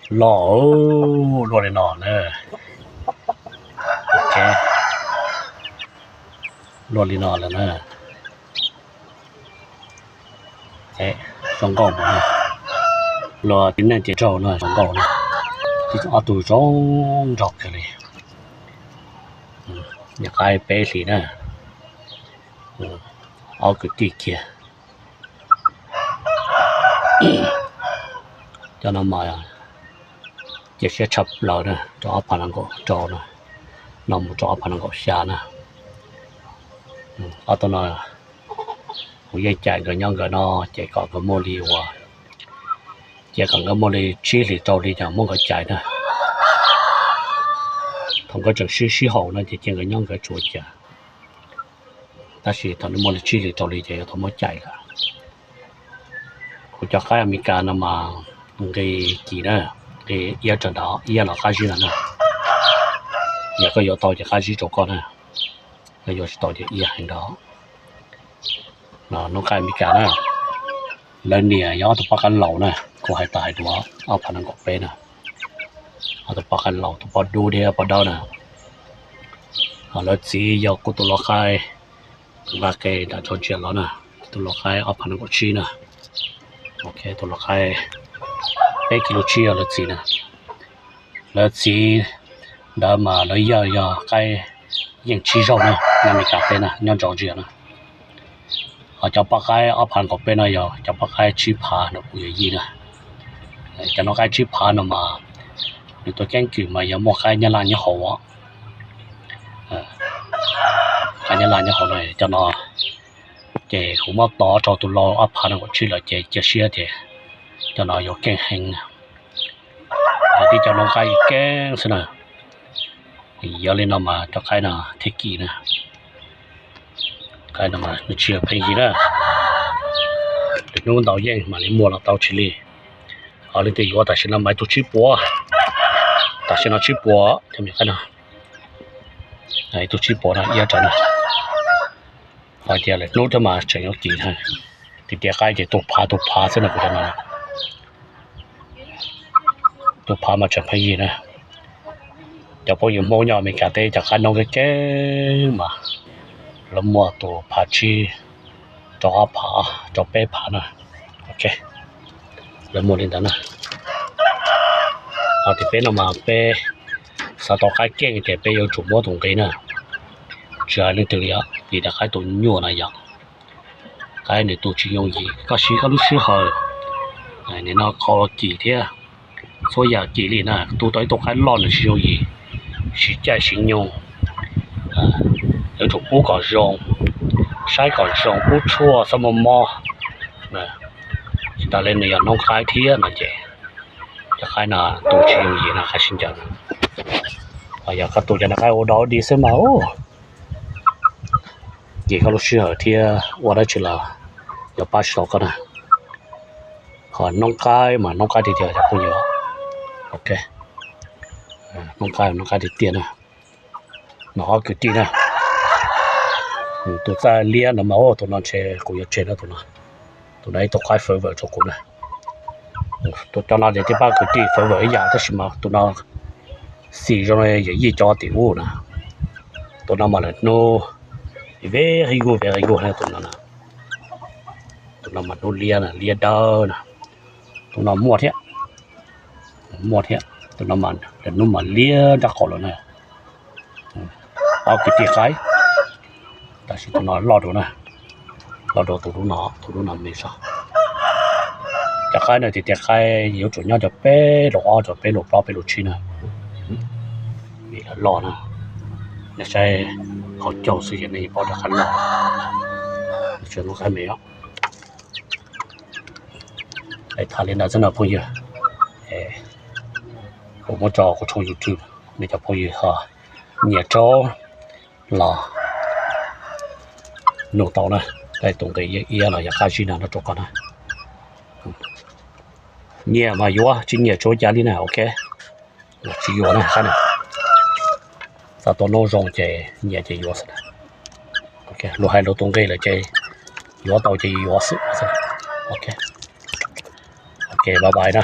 Loj, luaj li no na. Luaj li no lawm na. Zoo nkauj, luag tib neeg ces raug no zoo nkauj na. Ob tug zoo nraug kawg li. Nyuam qaib peb hlis na. Ob kwv tij kiag. Cov no mas cia siab tshaj plaws na, rau ob phav nees nkaum rau na, no mus rau ob phav nees nkaum xya na. Ob tug no kuv yeej cais nkawd nyob nkawd no, ces kom nkawd muaj li uas, ces kom nkawd muaj li tsib hlis rau hli ces muab nkawd cais na. Thaum nkawd tseem sib sib haum no ces cia nkawd nyob nkawd tsuas cas, tab sis thaum nws muaj li tsib hlis rau hli ces yuav tau muab cais lawm. Kuv cov qaib Amelikas no mas nqi kis na, nqi iab rau nrad, iab los qab zib no na. Yog koj yuav tau ces qab zib rau koj na, koj yuav tsis tau ces iab heev nrad. Noob qaib Amelikas na, lawv niam yog ob tug poj qaib laus na, kuv hais tas hais dua, ob phav nees nkaum peb na. Ob tug poj qaib laus, tus poj dub thiab poj dawb na. Ho lawv txiv yog kuv tus lau qaib, nqa ke nram tso ntsia los na, tus lau qaib ob phav nees nkaum tsib na. Ok, tus lau qaib peb kis lub tsib yog lawv txiv na. Lawv txiv ntawd mas lawv yawg yog qaib yeej tsib zaug na, nyob Amelikas teb na, nyob Georgia na. Ho cov poj qaib ob phav nees nkaum peb no yog cov poj qaib tsib phav no kuv yawm yij na. Cov noob qaib tsib phav no mas nws tus keeb kwm mas yog muaj qaib Nyab Laj nyob hauv, qaib Nyab Laj nyob hauv no, cov no ces kuv muab tov rau tus lau ob phav nees nkaum tsib lawm ces cia siab tias cov no yuav keej heev na. Tib cov noob qaib keeb xwb na. Yog li no mas cov qaib no thiaj kim na. Qaib no mas nws tsis yog pheej yig na. Lwm hnub ntau yeej mam li muag los tau tsis li. Ho leej twg yuav tam sim no mas ib tug tsib puas, tam sim no tsib puas cov me qaib no. Ib tug tsib puas no iab rau no. Hais tias lwm hnub thiab mas tseem yuav kim na. Tiag tiag qaib ces tus phav tus phav xwb no kuv cov no. Tus phav mas tseem pheej yig na. Cov phooj ywg Hmoob nyob Amelikas teb cov qaib noob keeb keeb mas lawv muaj tus phav tsib rau ob phav rau peb phav na. Ok, lawv muaj li ntawd na. Ho tias peb no mas peb xav tau qaib keej ces peb yuav tsum muab tus nqi na. Tsis hais leej twg li os, vim tias qaib tus nyuaj no yog qaib nws tu tsis yooj yim, koj siv koj lub sij hawm, nim no qhov kim thiab txhua yam kim li na, tu tau ib tug qaib loj nws tsis yooj yim, siv caij siv nyoog, yuav tsum pub kom zoo, saib kom zoo, pub tshuaj, txhob muaj mob. Tsis tas li nws yog noob qaib thiab no ces cov qaib no tu tsis yooj yim no qhov sib ncaws. Yog koj tu cov no qaib ua dog ua dig xwb mas, kim koj lub sij hawm thiab ua dab tsi los yuav pab tsis tau koj na. Ho noob qaib mas noob qaib tiag tiag cov phooj ywg. Ok, noob qaib noob qaib tiag tiag na. No ob kwv tij na. Tus txaj liab no mas, tus no ntshe kuv yuav tseg na tus no. Tus no ib tug qaib fawv vawm rau kuv na. Tus cov no ces tib pab kwv tij fawv vawm ib yam tab sis mas tus no xim zoo yawm yij cov tim ub na. Tus no mas lawm hnub vej ib guj vej ib guj na tus no. Tus no mas hnub liab na, liab dawb na. Tus no muaj thiab, muaj thiab. Tus no mas lawm hnub mas liab nrab qaum lawm na. Ob kwv tij qaib, tab sis tus no loj dua na, loj dua tus lub no, tus lub no me zog. Cov qaib no tiag tiag qaib yuav tsum nyob cov peb lus ob, cov peb lus plaub, peb lus tsib na. Vim lawv loj na. Nej saib hauv caug xwb ces nej yeej paub cov qaib loj, tsis yog noob qaib me os. Tham li ntawd xwb no phooj ywg. Kuv muab tso kuv tshooj YouTube, nej cov phooj ywg ho nyiam rau los nug tau na. Tus nqi iab los yog qab zib no rau koj na. Nyiam mas yuav, tsis nyiam tsuav cas li na, ok. Tsis yuav na, qab no. Txog tua noob zoo ces nyiam ces yuav xwb. Luag hais luag tus nqi lawm ces yuav tau ces yuav xwb. Ok, ok, bye bye na.